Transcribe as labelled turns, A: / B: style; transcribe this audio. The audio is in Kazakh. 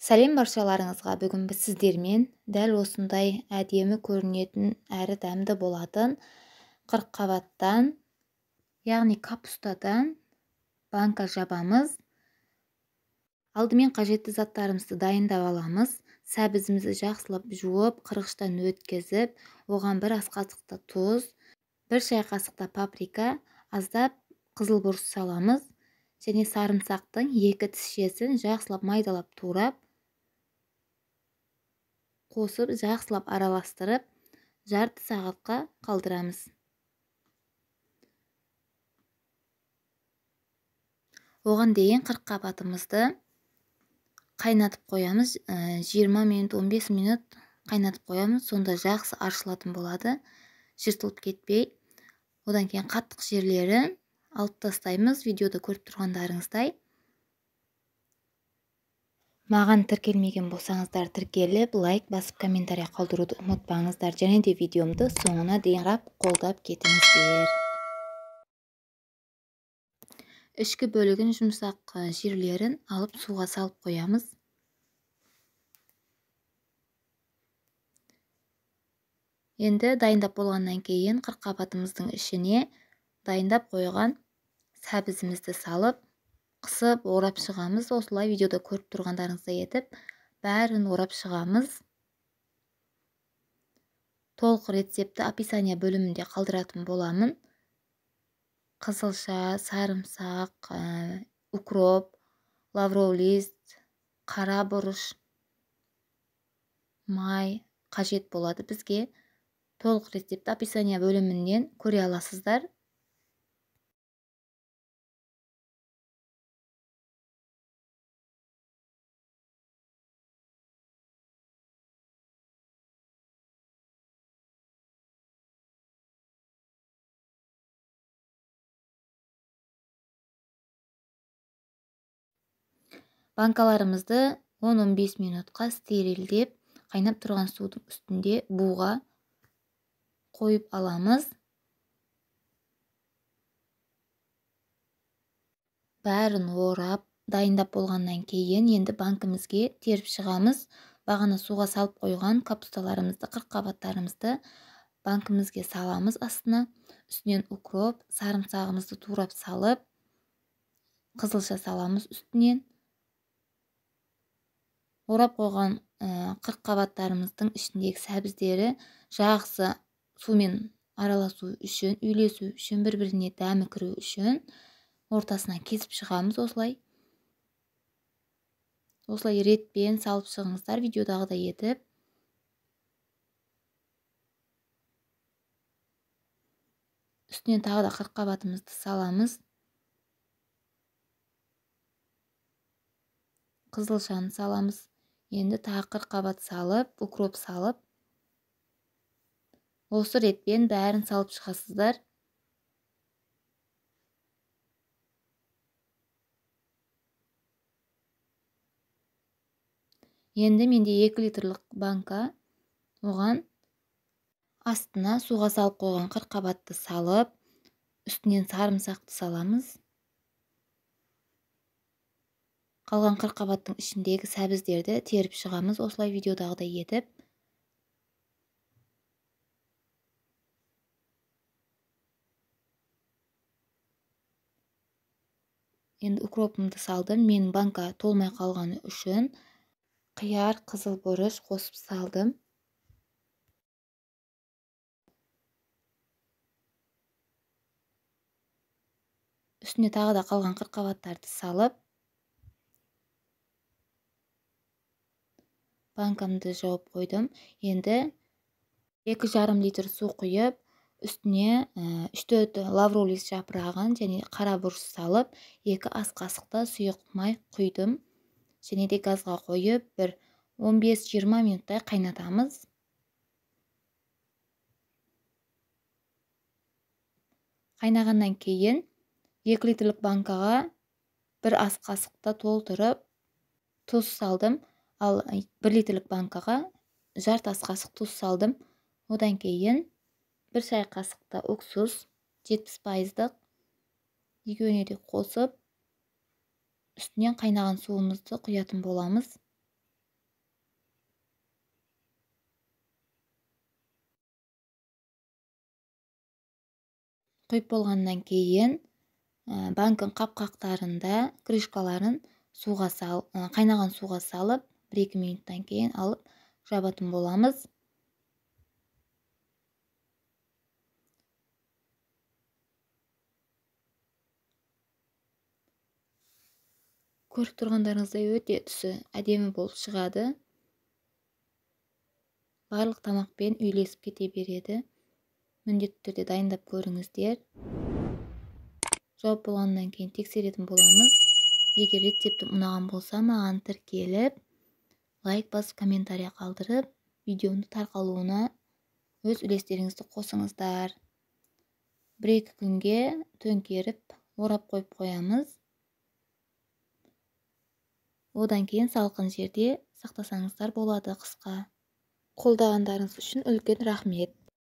A: Сәлем баршаларыңызға. Бүгін біз сіздермен дәл осындай әдемі көрінетін әрі дәмді болатын қырыққабаттан, яғни капустадан банка жабамыз. Алдымен қажетті заттарымызды дайындап аламыз. Сәбізімізді жақсылап жуып, қырғыштан өткізіп, оған бір ас қасықта тұз, бір шай қасықта паприка, аздап қызыл бұрыш саламыз және сарымсақтың 2 тісшесін жақсылап майдалап турап қосып, жақсылап араластырып, жарты сағатқа қалдырамыз. Оған дейін қырыққабатымызды қайнатып қоямыз. 20 минут, 15 минут қайнатып қоямыз. Сонда жақсы аршылатын болады, жыртылып кетпей. Одан кейін қаттық жерлерін алып тастаймыз, видеода көріп тұрғандарыңыздай. Маған тіркелмеген болсаңыздар тіркеліп, лайк басып, комментария қалдыруды ұмытпаңыздар. Және де видеомды соңына дейін қарап, қолдап кетіңіздер. Ішкі бөлігін, жұмсақ жерлерін алып суға салып қоямыз. Енді дайындап болғаннан кейін қырыққабатымыздың ішіне дайындап қойған сәбізімізді салып, қысып орап шығамыз. Осылай видеода көріп тұрғандарыңыздай етіп бәрін орап шығамыз. Толық рецептті описание бөлімінде қалдыратын боламын. Қызылша, сарымсақ, укроп, лавровый лист, қара бұрыш, май қажет болады бізге. Толық рецептті описание бөлімінен көре аласыздар. Банкаларымызды 10-15 минутқа стерилдеп, қайнап тұрған судың үстінде буға қойып аламыз. Бәрін орап, дайындап болғаннан кейін енді банкімізге теріп шығамыз. Бағана суға салып қойған капусталарымызды, қырыққабаттарымызды банкімізге саламыз астына. Үстінен укроп, сарымсағымызды турап салып, қызылша саламыз үстінен. Орап қойған қырыққабаттарымыздың ішіндегі сәбіздері жақсы сумен араласу үшін, үйлесу үшін, бір-біріне дәмі кіру үшін ортасынан кесіп шығамыз осылай. Осылай ретпен салып шығыңыздар видеодағыдай етіп. Үстінен тағы да қырыққабатымызды саламыз. Қызылшаны саламыз. Енді тағы қырыққабат салып, укроп салып, осы ретпен бәрін салып шығасыздар. Енді менде 2 литрлік банка, оған астына суға салып қойған қырыққабатты салып, үстінен сарымсақты саламыз. Қалған қырыққабаттың ішіндегі сәбіздерді теріп шығамыз осылай видеодағыдай етіп. Енді укропымды салдым. Мен банка толмай қалғаны үшін қияр, қызыл бұрыш қосып салдым. Үстіне тағы да қалған қырыққабаттарды салып, банкамды жауып қойдым. Енді 2,5 литр су құйып, үстіне 3-4 лавровый лист жапырағын және қара бұрыш салып, 2 ас қасықта сұйық май құйдым. Және де газға қойып, бір 15-20 минуттай қайнатамыз. Қайнағаннан кейін 2 литрлік банкаға 1 ас қасықта толтырып тұз салдым. Ал 1 литрлік банкаға жарты ас қасық тұз салдым. Одан кейін 1 шай қасықта уксус 70%-дық екеуіне де қосып, үстінен қайнаған суымызды құятын боламыз. Құйып болғаннан кейін банкінің қапқақтарында крышкаларын суға қайнаған суға салып, 1-2 минуттан кейін алып жабатын боламыз. Көріп тұрғандарыңыздай өте түсі әдемі болып шығады. Барлық тамақпен үйлесіп кете береді. Міндетті түрде дайындап көріңіздер. Жауап болғаннан кейін тексеретін боламыз. Егер рецептім ұнаған болса, маған тіркеліп, лайк басып, комментария қалдырып, видеоның тарқалуына өз үлестеріңізді қосыңыздар. 1-2 күнге төңкеріп, орап қойып қоямыз. Одан кейін салқын жерде сақтасаңыздар болады қысқа. Қолдағандарыңыз үшін үлкен рахмет.